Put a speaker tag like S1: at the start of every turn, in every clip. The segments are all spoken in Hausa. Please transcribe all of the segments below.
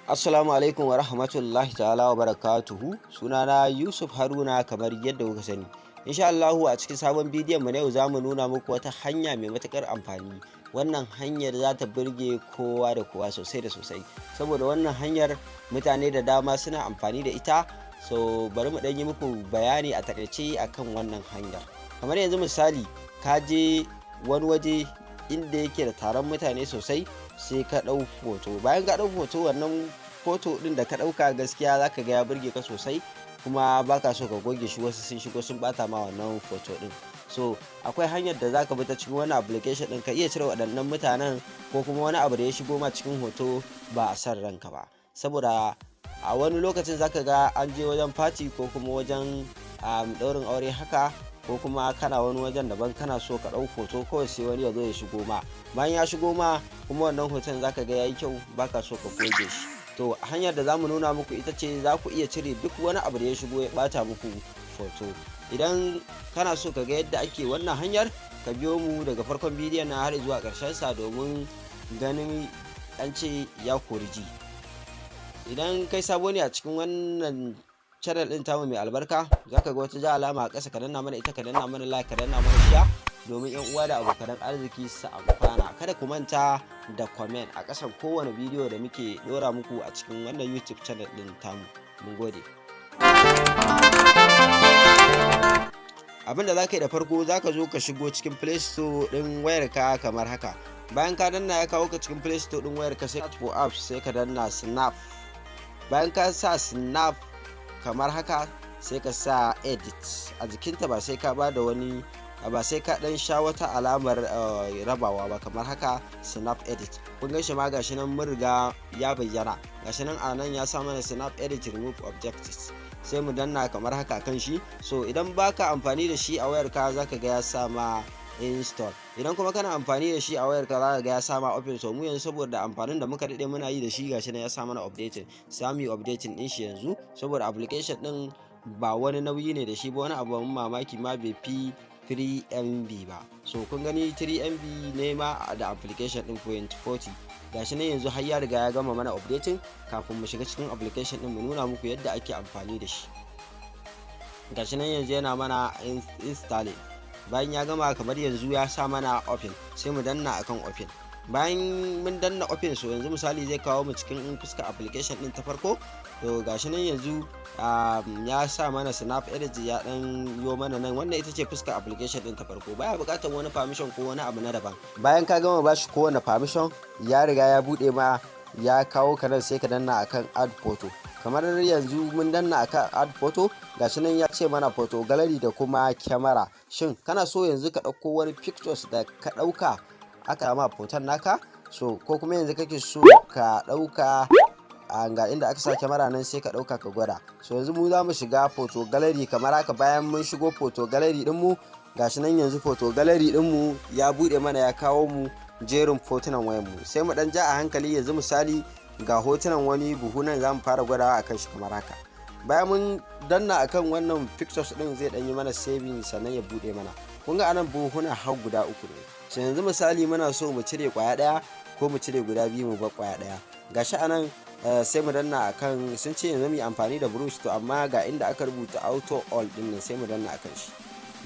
S1: Assalamu alaikum wa rahmatullahi ta'ala wa barakatuhu. Sunana Yusuf Haruna, kamar yadda kuka sani. Insha Allahu, a cikin sabon bidiyon mu na yau, zamu nuna muku wata hanya mai matukar amfani. Wannan hanyar za ta burge kowa da kowa sosai da sosai, saboda wannan hanyar mutane da dama suna amfani da ita. So bari mu ɗan yi muku bayani a takaice akan wannan hanyar. Kamar yanzu misali, ka je wani waje inda yake da taron mutane sosai, sai ka ɗau hoto. Bayan ka ɗau hoto, wannan foto ɗin da ka ɗauka gaskiya zaka ga ya burge ka sosai, kuma baka so ka goge shi, wasu sun shigo sun bata ma wannan foto ɗin. So akwai hanyar da zaka bi ta cikin wannan application ɗin ka iya cire waɗannan mutanen ko kuma wani abu da ya shigo ma cikin hoto ba a san ranka ba. Saboda a wani lokacin zaka ga an je wajen party ko kuma wajen ɗaurin aure haka, ko kuma kana wani wajen daban, kana so ka ɗau hoto, kawai sai wani ya zo ya shigo ma. Bayan ya shigo ma kuma, wannan hoton zaka ga yayi kyau, baka so ka goge shi. To hanyar da zamu nuna muku ita ce za ku iya cire duk wani abu da ya shigo ya bata muku hoto. Idan kana so ka ga yadda ake wannan hanyar, ka biyo mu daga farkon bidiyon na har zuwa ƙarshen sa, domin ganin an ce ya kori ji. Idan kai sabo ne a cikin wannan channel din tamu mai albarka, zaka ga wata ja alama a ƙasa, ka danna mana ita, ka danna mana like, ka danna mana share, domin yan uwa da abokan arziki su amfana. Kada ku manta da comment a ƙasan kowane bidiyo da muke ɗora muku a cikin wannan YouTube channel din tamu. Mun gode. Abin da zaka yi da farko, zaka zo ka shigo cikin Play Store din wayarka kamar haka. Bayan ka danna, ya kawo ka cikin Play Store din wayarka, sai for apps, sai ka danna Snap. Bayan ka sa Snap kamar haka, sai ka sa edit a jikinta. Ba sai ka ba da wani ba, sai ka dan sha wata alamar rabawa ba. Kamar haka, Snap Edit, kun gan shi ma, gashi nan mun riga ya bayyana. Gashi nan a nan ya sa mana "Snap Edit remove objectives". Sai mu danna kamar haka kan shi. So idan baka amfani da shi a wayarka, zaka ga ya sa ma install. Idan kuma kana amfani da shi a wayarka, zaka ga ya sa ma open. So mu yanzu, saboda amfanin da muka dade muna yi da shi, gashi nan ya sa mana updating. Sai mu yi updating din shi yanzu, saboda application din ba wani nauyi ne da shi ba, wani abu mamaki ma bai fi 3 MB ba. So kun gani, 3 MB ne ma da application din, point 40. Gashi nan yanzu har ya riga ya gama mana updating. Kafin mu shiga cikin application din mu nuna muku yadda ake amfani da shi, gashi nan yanzu yana mana installing. Bayan ya gama, kamar yanzu ya sa mana open, sai mu danna akan open. Bayan mun danna open, so yanzu misali zai kawo mu cikin fuskar application din ta farko. To gashi nan yanzu ya sa mana Snap Edit, ya dan yo mana nan. Wannan ita ce fuskar application din ta farko, baya bukatar wani permission ko wani abu na daban. Bayan ka gama bashi kowane permission, ya riga ya bude ma, ya kawo ka nan, sai ka danna akan add photo. Kamar yanzu mun danna akan add photo, gashi nan ya ce mana photo gallery da kuma camera. Shin kana so yanzu ka ɗauko wani pictures da ka ɗauka aka ma hoton naka, so ko kuma yanzu kake so ka ɗauka, ga inda aka sa kyamara nan, sai ka ɗauka ka gwada. So yanzu mu za mu shiga photo gallery kamar haka. Bayan mun shigo photo gallery ɗinmu, gashi nan yanzu photo gallery ɗinmu ya buɗe mana, ya kawo mu jerin fotunan wayanmu. Sai mu ɗan ja a hankali. Yanzu misali, ga hotunan wani buhu nan, za mu fara gwadawa akan shi kamar haka. Bayan mun danna akan wannan pictures din, zai dan yi mana saving, sannan ya bude mana. Kun ga anan buhuna har guda uku ne. So yanzu misali muna so mu cire kwaya daya ko mu cire guda biyu, mu bar kwaya daya. Gashi anan, sai mu danna akan, sun ce yanzu mu yi amfani da brush, to amma ga inda aka rubuta auto all din nan, sai mu danna akan shi.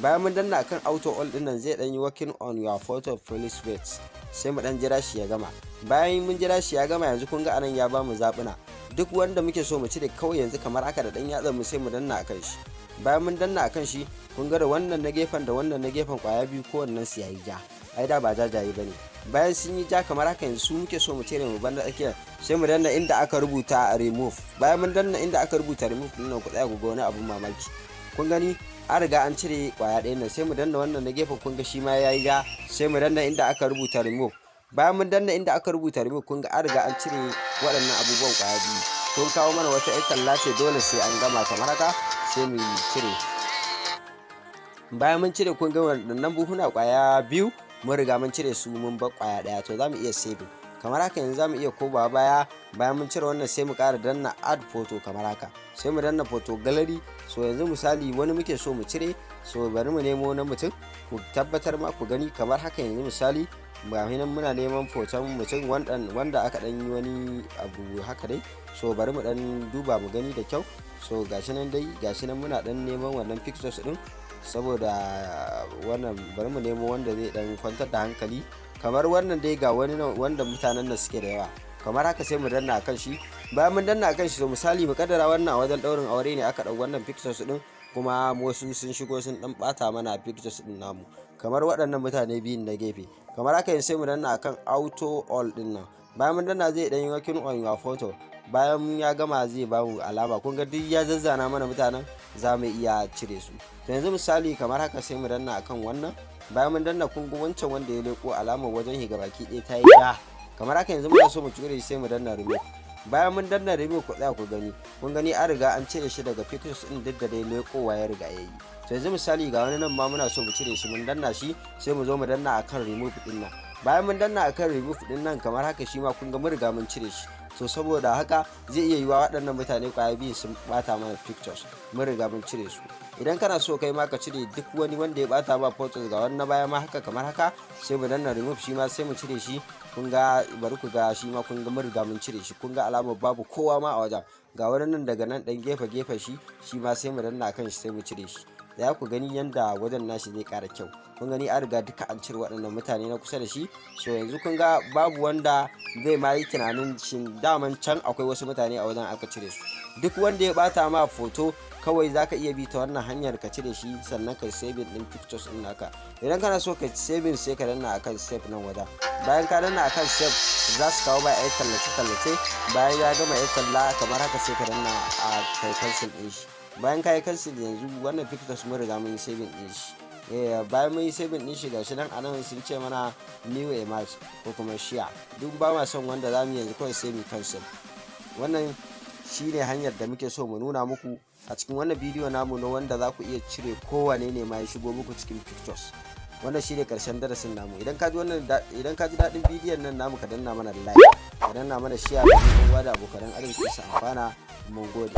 S1: Bayan mun danna akan auto all din nan, zai dan yi "Working on your photo, please wait". Sai mu dan jira shi ya gama. Bayan mun jira shi ya gama, yanzu kun ga anan ya bamu zabuna duk wanda muke so mu cire. Kawai yanzu kamar haka da dan yatsan mu, sai mu danna akan shi. Bayan mun danna akan shi, kun ga da wannan na gefen da wannan na gefen, kwaya biyu, kowannen su yayi ja. Ai da ba jajaye bane. Bayan sun yi ja kamar haka, yanzu su muke so mu cire, mu banda tsakiya. Sai mu danna inda aka rubuta remove. Bayan mun danna inda aka rubuta remove din nan, ku tsaya ku ga wani abun mamaki. Kun gani, an riga an cire kwaya ɗayan nan. Sai mu danna wannan na gefen, kun ga shi ma yayi ja. Sai mu danna inda aka rubuta remove. Bayan mun danna inda aka rubuta remove, kun ga an riga an cire waɗannan abubuwan kwaya biyu. Sun kawo mana wata ƴar talla ce, dole sai an gama kamar haka, sai mu cire. Bayan mun cire, kun ga waɗannan buhuna kwaya biyu, mun riga mun cire su, mun bar kwaya ɗaya. To za mu iya saving kamar haka. Yanzu za mu iya komawa baya. Bayan mun cire wannan, sai mu ƙara danna add photo kamar haka, sai mu danna photo gallery. So yanzu misali wani muke so mu cire, so bari mu nemo na mutum, ku tabbatar ma ku gani. Kamar haka, yanzu misali Ga nan muna neman foton mutum wanda aka dan yi wani abu haka dai. So bari mu dan duba mu gani da kyau. So gashi nan dai, gashi nan muna dan neman wannan pictures din. Saboda wannan, bari mu nemo wanda zai dan kwantar da hankali, kamar wannan dai. Ga wani wanda mutanen nan suke da yawa kamar haka, sai mu danna akan shi. Bayan mun danna akan shi, to misali mu kaddara wannan a wajen daurin aure ne aka dau wannan pictures din, kuma wasu sun shigo sun dan bata mana pictures din namu, kamar waɗannan mutane biyun na gefe kamar haka. Sai mu danna akan auto all din nan. Bayan mun danna, zai dan yi working on your photo. Bayan ya gama, zai ba mu alama. Kun ga duk ya zazzana mana mutanen, za mu iya cire su. To yanzu misali kamar haka, sai mu danna akan wannan. Bayan mun danna, kun ga wancan wanda ya leko, alamar wajen higa baki ɗaya ta yi ja kamar haka. Yanzu muna so mu cire shi, sai mu danna remove. Bayan mun danna remove, ku tsaya ku gani. Kun gani, an riga an cire shi daga pictures din, duk da dai lekowa ya riga yayi. To yanzu misali ga wani nan ma muna so mu cire shi. Mun danna shi, sai mu zo mu danna akan remove din nan. Bayan mun danna akan remove din nan kamar haka, shi ma kun ga mun riga mun cire shi. So saboda haka zai iya yiwa waɗannan mutane kwaya biyu sun bata mana pictures, mun riga mun cire su. Idan kana so kai ma ka cire duk wani wanda ya bata ma photos, ga wani na baya ma haka kamar haka, sai mu danna remove, shi ma sai mu cire shi. Kun ga, bari ku ga, shi ma kun ga mun riga mun cire shi. Kun ga alamar babu kowa ma a wajen. Ga wani nan daga nan dan gefe gefe, shi ma sai mu danna kan shi, sai mu cire shi. Da ya ku gani yanda wajen nashi zai kara kyau. Kun gani, an riga duka an cire waɗannan mutane na kusa da shi. So yanzu kun ga babu wanda zai ma yi tunanin shin daman can akwai wasu mutane a wajen aka cire su. Duk wanda ya bata ma foto, kawai zaka iya bi ta wannan hanyar ka cire shi, sannan ka saving din pictures din naka. Idan kana so ka saving, sai ka danna akan save nan wajen. Bayan ka danna akan save, za su kawo ba ai tallace tallace. Bayan ya gama ya talla kamar haka, sai ka danna a kai cancel din shi. Bayan ka yi cancel, yanzu wannan pictures mun riga mun yi saving din shi. Bayan mun yi saving din shi, gashi nan anan sun ce mana new image ko kuma share. Duk ba ma son wanda zamu yanzu, kawai sai mu cancel. Wannan shine hanyar da muke so mu nuna muku a cikin wannan bidiyo namu na wanda za ku iya cire kowane ne ma ya shigo muku cikin pictures. Wannan shine karshen darasin namu. Idan ka ji daɗin bidiyon nan namu, ka danna mana like, ka danna mana share, domin uwa da abokan arziki su amfana. Mun gode.